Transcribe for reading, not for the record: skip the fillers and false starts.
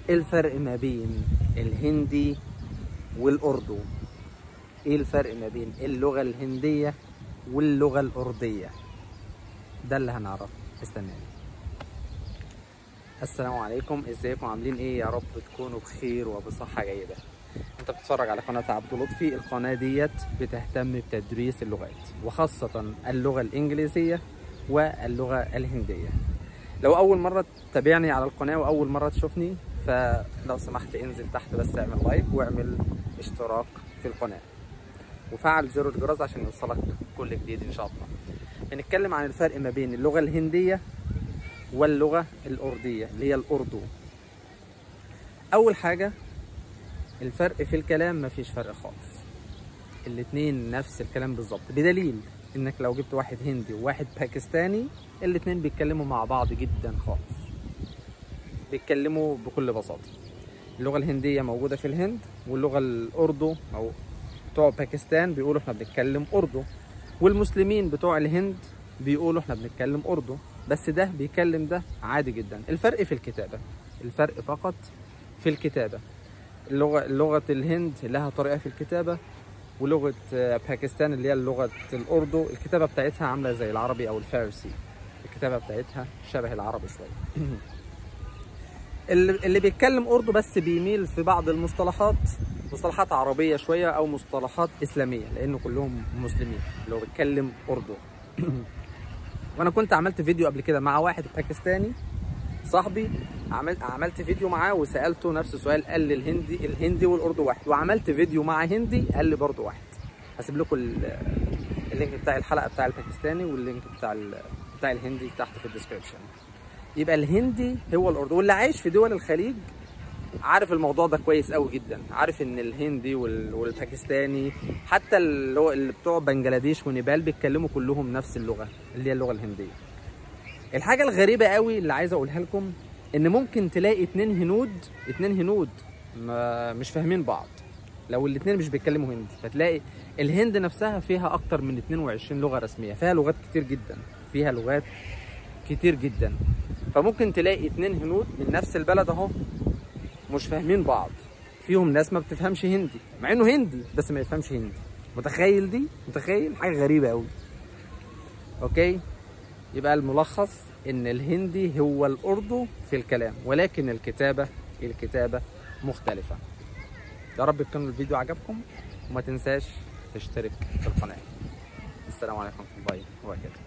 ايه الفرق ما بين الهندي والاردو؟ ايه الفرق ما بين اللغة الهندية واللغة الأردية؟ ده اللي هنعرفه، استناني. السلام عليكم، ازيكم عاملين ايه؟ يا رب تكونوا بخير وبصحة جيدة. انت بتتفرج على قناة عبد لطفي. القناة ديت بتهتم بتدريس اللغات وخاصة اللغة الإنجليزية واللغة الهندية. لو أول مرة تتابعني على القناة وأول مرة تشوفني، فلو سمحت انزل تحت بس اعمل لايك واعمل اشتراك في القناة وفعل زر الجرس عشان يوصلك كل جديد إن شاء الله. بنتكلم عن الفرق ما بين اللغة الهندية واللغة الأردية اللي هي الأردو. أول حاجة الفرق في الكلام، مفيش فرق خالص، الاتنين نفس الكلام بالظبط، بدليل انك لو جبت واحد هندي وواحد باكستاني الاتنين بيتكلموا مع بعض جدا خالص، بيتكلموا بكل بساطة. اللغة الهندية موجودة في الهند، واللغة الأردو أو بتوع باكستان بيقولوا احنا بنتكلم أردو، والمسلمين بتوع الهند بيقولوا احنا بنتكلم أردو، بس ده بيكلم ده عادي جدا. الفرق في الكتابة، الفرق فقط في الكتابة. لغة الهند لها طريقة في الكتابة، ولغة باكستان اللي هي لغة الأردو الكتابة بتاعتها عاملة زي العربي أو الفارسي، الكتابة بتاعتها شبه العربي شوية. اللي بيتكلم أردو بس بيميل في بعض المصطلحات، مصطلحات عربية شوية أو مصطلحات إسلامية، لأنه كلهم مسلمين اللي هو بيتكلم أردو. وأنا كنت عملت فيديو قبل كده مع واحد باكستاني صاحبي، عملت فيديو معاه وسألته نفس السؤال، قال لي الهندي والأردو واحد، وعملت فيديو مع هندي قال لي برضه واحد. هسيب لكم ال link بتاع الحلقة بتاع الباكستاني وال link بتاع الهندي تحت في ال description. يبقى الهندي هو الأردو، واللي عايش في دول الخليج عارف الموضوع ده كويس قوي جدا، عارف ان الهندي والباكستاني حتى اللي بتوع بنجلاديش ونيبال بيتكلموا كلهم نفس اللغة اللي هي اللغة الهندية. الحاجة الغريبة قوي اللي عايز اقولها لكم ان ممكن تلاقي اتنين هنود مش فاهمين بعض لو الاتنين مش بيتكلموا هندي. فتلاقي الهند نفسها فيها اكتر من 22 لغة رسمية، فيها لغات كتير جدا، فيها لغات كتير جدا. فممكن تلاقي اتنين هنود من نفس البلد اهو مش فاهمين بعض، فيهم ناس ما بتفهمش هندي مع انه هندي بس ما يفهمش هندي. متخيل دي؟ متخيل؟ حاجة غريبة قوي. okay، يبقى الملخص ان الهندي هو الأردو في الكلام، ولكن الكتابة مختلفة. يا رب يكون الفيديو عجبكم، وما تنساش تشترك في القناة. السلام عليكم ورحمة الله وبركاته.